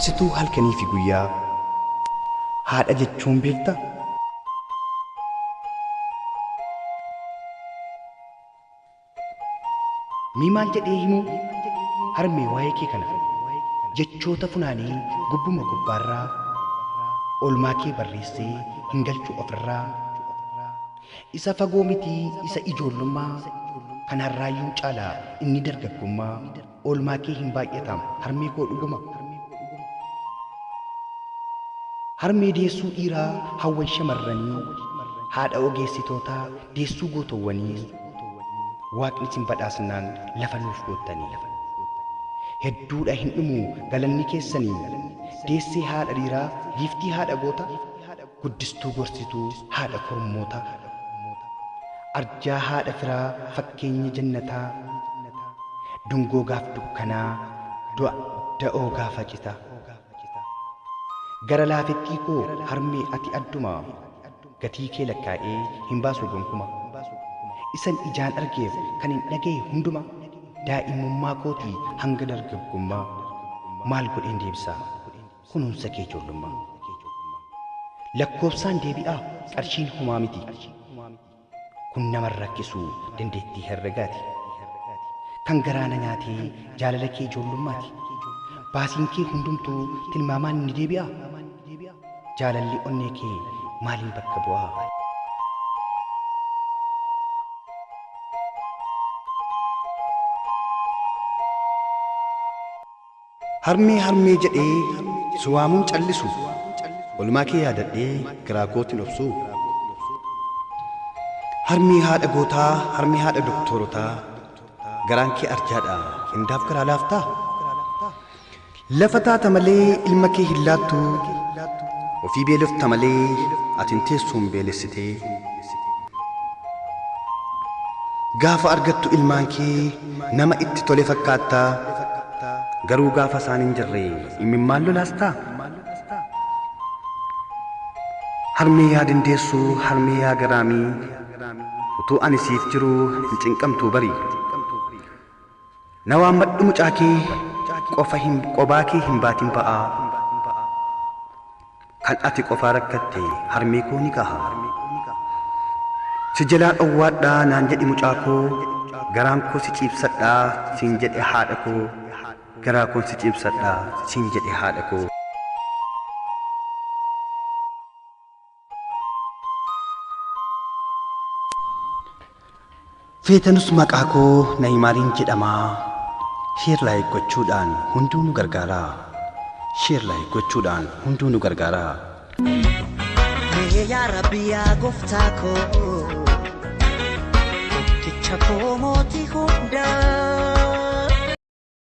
Gorsituu halkanii fi guyyaa haadha jechuun beektaa? Mee maal jedhee himuu harmee waa'ee kee kana jechoota funaanee gubbuma gubbaarraa oolmaa kee barreessee hin galchu ofirraa isa fagoo mitii isa ijoollummaa kan harraayyuu caalaa inni dargaggummaa oolmaa kee hin baay'ataam harmee koo dhuguma. Harmee deessuu dhiiraa hawwan shamarranii haadha ogeessitootaa deessuu gootowwanii waaqni isin badhaasnaan lafa nuuf goottanii. Hedduudha hin dhumu galanni keessanii deessee haadha dhiiraa giiftii haadha goota guddistuu gorsituu haadha kormoota arjaa haadha firaa fakkeenya jannataa dungoo gaaf dukkanaa du'a da'oo gaafa cita. Gara laafettii koo harmee ati adduma gatii kee lakkaa'ee hin baasu gonkuma. Isan ijaan argeef kan hin dhagaye hunduma daa'imummaa kootii hanga dargaggummaa maal godheen deebisaa kunuunsa kee ijoollummaa. Lakkoofsaan deebi'aa qarshiin homaa miti. Kun nama rakkisu dandeettii herregaati. Kan garaana nyaatee jaalala kee ijoollummaati. Baasiin kee hundumtuu tilmaamaan ni deebi'aa. Jaalalli onnee kee maaliin bakka bu'aa? Harmee harmee jedhee si waamuun callisu oolmaa kee yaadadhee garaa kootiin obsu. Harmee haadha gootaa harmee haadha doktoorotaa garaan kee arjaadha hundaaf garaa laaftaa. Lafa taata malee ilma kee hin laattu ofii beelofta malee ati hin teessuun beelessitee. Gaafa argattu ilmaan kee nama itti tole fakkaattaa garuu gaafa isaan hin jirre imimmaan lolaastaa. Harmee yaa dandeessuu harmee yaa garaamii utuu ani siif jiruu hin cinqamtuu bari. Na waammadhu mucaa kee qofa hin qobaa kee hin baatin ba'aa. Kan ati qofaa rakkatte harmee koo ni gaha. Si jalaa dhowwaadhaa naan jedhi mucaa koo garaan koo si ciibsadhaa siin jedhe haadha koo garaa koon si ciibsadhaa siin jedhe haadha koo. Feetanus maqaa koo Nayimaariin jedhamaa. Share like gochuudhaan hunduu nu gargaaraa. Share like gochuudhaan hunduu nu gargaaraa. Mee yaa Rabbi yaa gooftaa koo Tokkicha koo mootii hundaa.